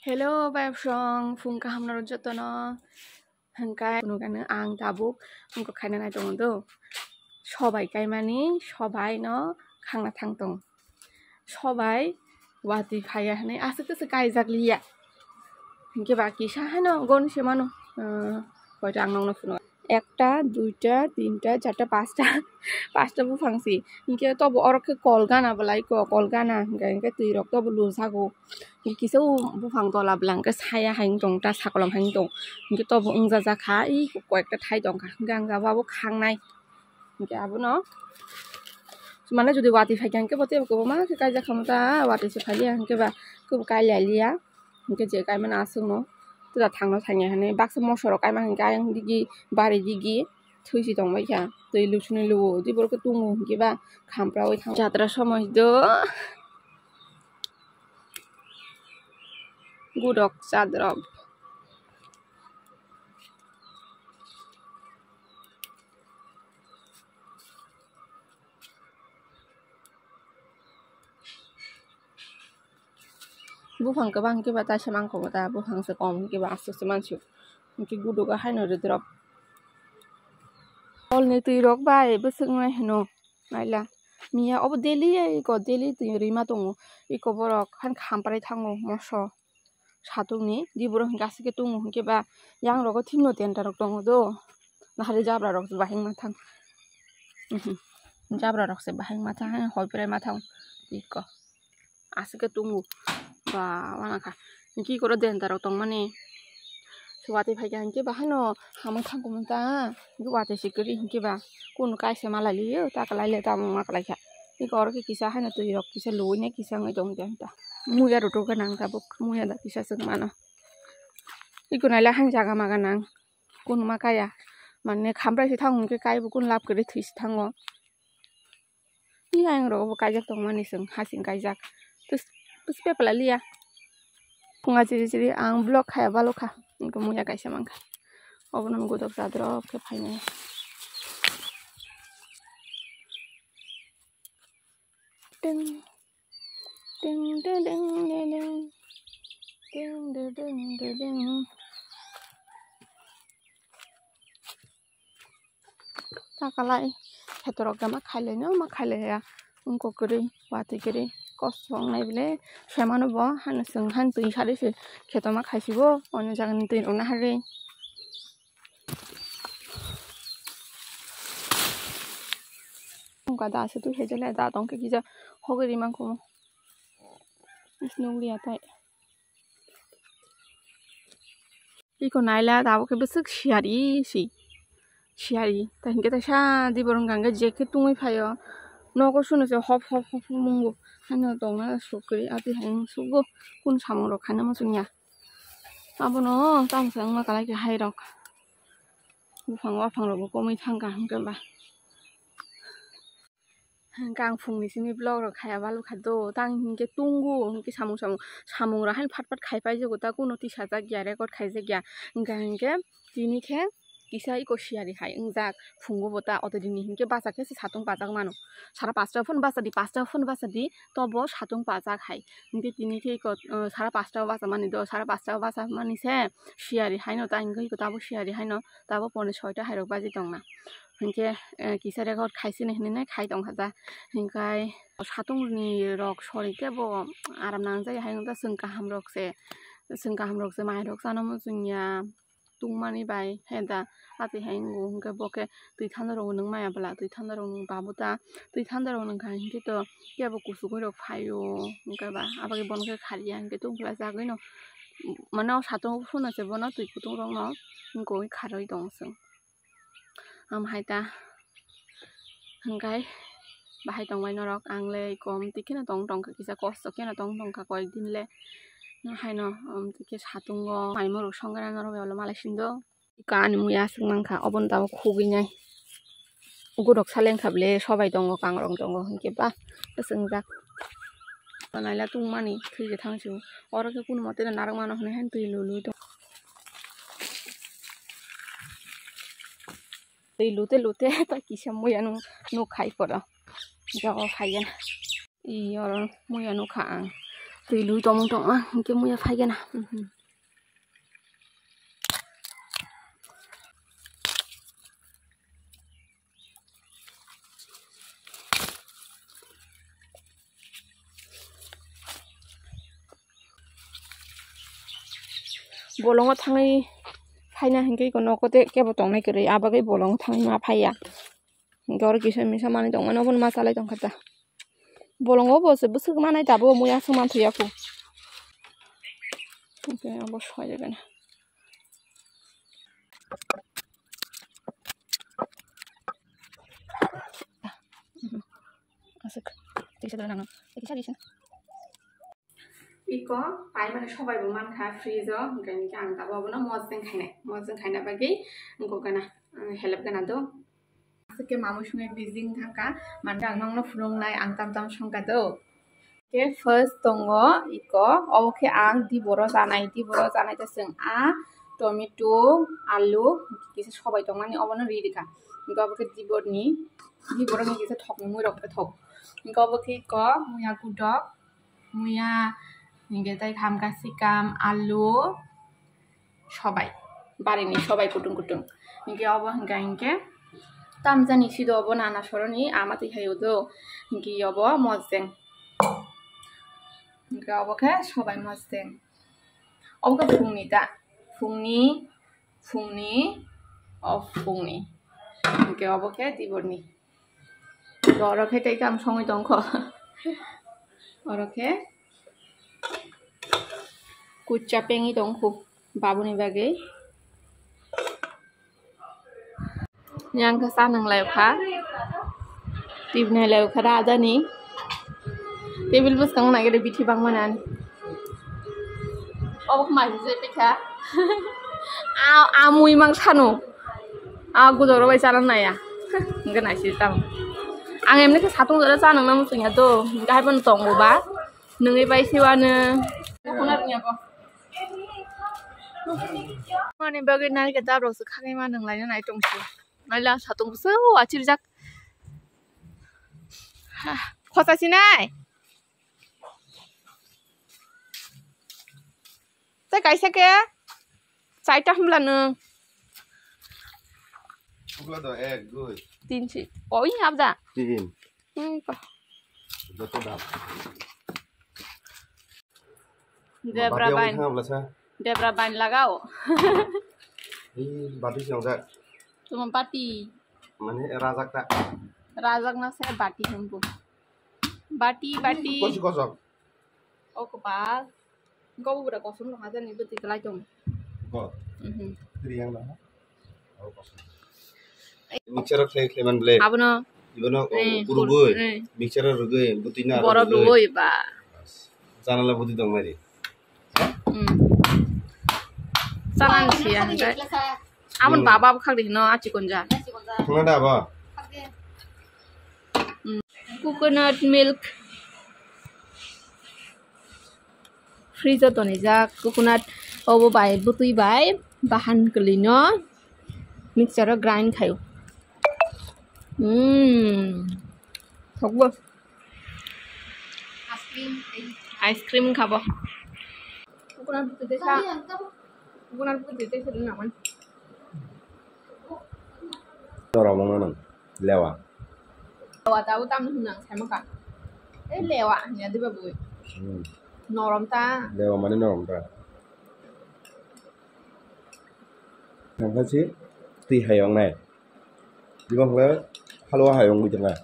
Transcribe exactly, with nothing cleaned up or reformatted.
Hello, bayapsong, phung kaham norok jotono. Hwnkhe phunukgano ang tabuk wngkha khaina nai tongo do. Sobai kaimani, sobai no khangna thang tongo. Sobai watwi phaiya hwnwi aswk tese kaijak liya. Hwnkhe ba kisa haino gon se mano. Koita ang nokno phunuk. Ekta, duita, tinta, charta, pasta, pasta buphang si. Hwnkhe tobo oro khe kol gana belai kok, kol gana hwnkhe, hwnkhe twi rok tobo lujago. Kisa o buphang tola bwla hwnkhe saya hai wng tong, ta sakolom hai wng tong. Hwnkhe tobo wngjajakha, i koyekta thai tongkha. Hwnkhe ang jabo abo khangnai. Hwnkhe abono mane jodi watwi phaikha hwnkhe bo teibo kwbangma khe kaijak khamu ta, watwi se phaiya hwnkhe ba kwbo kailailiya. Hwnkhe je kaimani aswkno twla thangno thangya hinwi baksa moso rok kaima hwnkhe ayang digi, bari digi thwi si tongbaikha, twi luchunwi luo, tei borok khe tungo hwnkhe ba khampraui thang jatra somoi do. Gudok chadrap. Buphang kwbang hwnkhe ba taisa mangkukgo ta, buphang se kom hwnkhe ba aswk se mansuk. Hwnkhe gudugo haino rwdrop. Kolni twi rok bai bwswk wngnai hino naila. Miya obo daily ya iko daily twi rwima tongo. Iko borok han khamprai thango moso. Satung ni di borok hwnkhe aswk khe tungo hwnkhe ba yang rogo thik no tenta rok tongo do. Nahari jabra rok se bahai ma thang. Mhm. Jabra rok se bahai ma thang, hoi prai ma thang. Iko. Aswk khe tungo. Ba, wana kha. Hwnkhe iko ro tenta rok tongmani. Se watwi phaikha hwnkhe ba haino hamwi thang kumung ta. Hwnkhe watwi se kwrwi hwnkhe ba. Kunu kaisa malai liyo, ta kwlai le tamo ma kwlai kha. Iko oro khe kisa haino twi rok kisa luwi nai kisa wngwi tong khe ta. Muya rwtwk gwnang tabuk, muya da kisa swk mano. Iko naila han jaga maga nang. Kunu ma kaya. Mane khambai se thango hwnkhe kaibo kunu lab kwrwi thwi se thango. Iya ang rogo bo kaijak tongmani chwng hasing kaijak. Tus, tus pepla liya. Phunga chiri chiri ang vlog khaya balokha. Wngkhe muya kaisa mankha. Obono gudok chadrop khe phainai. Ting, ting, ting, ting, ting, ting. Ting, ding, ding, ding, ding. Ta kalai khetorok ma khailai no ma khailai ya. Wngkok kwrwi, watwi kwrwi, kosong nai bwle. Semano bo hano chwng han twi sari se kheto ma khaisibo, ono jagani twi rok nahari. Wngkha da se twi haijak le da tongkhe kisa hogwi ri mankho. Nukliya tai. Iko naila tabuk khe bwswk siyari si. Siyari. Ta hinkhe ta sa di borok hwnkha hwnkhe je khe tungwi phaio. Nogo sunu se hop hop hop hop mungo. Haino tongna sukri ati hai sugo. Kun samung rok khaina muchungya. Abono tamo se wngma kalai khe hai rok. Buphang waphang rok bo komwi thangkha hwnkhe ba. Hwnkhe ang phungni simi vlog rok khaya balokha do, tang hinkhe tungo hinkhe samung samung, samung rok haino phat phat khai paijago ta, kuno tisajak ya, record khaijak ya, hwnkha hinkhe tini khe kisa iko siyari hai wngjak phungo bo ta, otodini hinkhe bacha khe se satung pajak mano, sara pasta phano bacha di, pasta phano bacha di, tobo satung pajak hai, hinkhe tini khe iko, uh, sara pasta o bacha mani do, sara pasta o bacha mani se siyari haino ta, hinkhe iko tabo siyari haino tabo pone soita hai rok baji tongna. Hinkhe, eh, kisa record khaisini hinwi khai tongkha ta. Hinkhe satung ni rok sori khe bo aram nangjak hai wngkha, chwng kaham rok se, chwng kaham rok se mai rok chana muchungya tungmani bai he da. Ati hai wngo hinkhe bo khe twi thanda rok nwng maya bwla, twi thanda rok nwng babu ta, twi thanda rok nwngkha hinkhe to kebo kuchugwi rok phaio hinkhe ba abo khe bono khe khariya hinkhe tungphla jagwi no mane o satung phano se bono twi kutung rok no wngwi kharwi tongo chwng. Am hai ta hwnkhe bahai tongbai norok, ang le kom twi kheno tong tongkha, kisa kosto kheno tong tongkha koyek din le, haino twi khe satungo mai moro songwra norok bai olo malai sindo. Kani muya aswk mankha, obono tabuk khugwi nai. Ukurok saleng kha bwle sobai tongo, kangrong tongo, hinkhe ba bwswngjak. Naila tungmani thwi se thang sio. Oro khe kunu mote no narwk mano hwnwi haino twi lului tong. Twi lute lute ta kisa muya nuk khai poro. Jogo khaiya. I oro muya nukha ang. Twi lui tongmung tongma, hwnkhe muya phaigena. Mhm. Bolongo thangwi phaina hwnkhe iko nogo tei kebo tongnai kwrwi, abagwi bolongo thangwi ma phaiya. Hwnkhe oro kisa misa manwi tongmani, obono ma chalai tongkha ta. Bolongo bo se bwswk manai tabuk muya aswk manthoya kho. Hwnkhe abo soi rwgena. Aswk. Tisa dole nang. Tisa disin. Iko paimani sobai bo mankha fridge o, hwnkhe hwnkhe ang tabuk abono mosdeng khainai. Mosdeng khaina bagwi wngkok gana, ang help gana do. Aswk khe mamui songwi busy wngkha, mane ang nokno phunuknai, ang tam tam songkha do. Khe first tongo iko, obo khe ang diboro chanai, diboro chanai ta chwng a tomato, alu, kisa sobai tongmani obono ri rikha. Hwnkhe obo khe diborni, diborokni kisa thokmung mui rok khe thok. Hwnkhe obo khe iko muya gudok, muya hwnkhe tei khamka sikam, alu, sobai, barini sobai kutung kutung. Hwnkhe obo hwnkha hwnkhe tamjani sido obo nana soroni ama twi hai udo. Hwnkhe obo mosdeng. Hwnkhe obo khe sobai mosdeng. Obo khe phungni ta. Phungni, phungni, o phungni. Hwnkhe obo khe diborni. Oro khe tei tamo songwi tongkho. Oro khe kucha pengwi tongkho babuni bagwi. Yang khe sa nang lai kha. Tibnai lai kha da adani. Table bwskango nai khe bithi bangmani ani. Obo khe mai se pekha. A, a mui mang sanu. A gudoro bai chana naya. Hwnkhe naisi tamo. Ang emni khe satung jora cha nangna muchungya do. Hwnkhe hai phano tongo ba. Nungwi bai siwano. Ani bagwi nai khe dabrok se khagwi ma nung laina nai tongsi. Naila satung bwswk achirjak. Khosa sinai. Tei kaisa khe chaita hwnbla nwng. Hwnbla do ek, dui. Tin si. Oi, abda. Tin. Hmm, pa. Joto dam. Debra bain. Debra bain lagao. Ei, bati si ongkha. Tuma bati. Mane rajak ta. Rajak na se bati hwnbu. Bati, bati. Kosi kosok. O kopal. Gobo bura kosom no hajar ni bwtwi kwlai tong. Go. Mhm. Riyang na. Mixture khlai khlai man ble. Abono. Ibono kurugwi. Mixture rugwi bwtwi na. Borok rugwi ba. Janala bwtwi tong mari. Hmm. Chanan siya hwnkhe. Abon baba bo khakdi hino achi konja. Thangna da ba? Hmm. Coconut milk. Fridge o tonijak coconut obo bai bwtwi bai bahan kwlwino mixture o grind khaio. Hmm. Thokbo. Ice cream khabo. Coconut bwtwi tei sa. Coconut bwtwi tei sa dun naman. Norok mano nang lewa. Lewa ta utam nang sai maka. Eh lewa hanya diba bui. Hmm. Norom ta. Lewa mane norom ta. Nang kasi twi hayong nai. Diba hwle halwa hayong bui tongkha.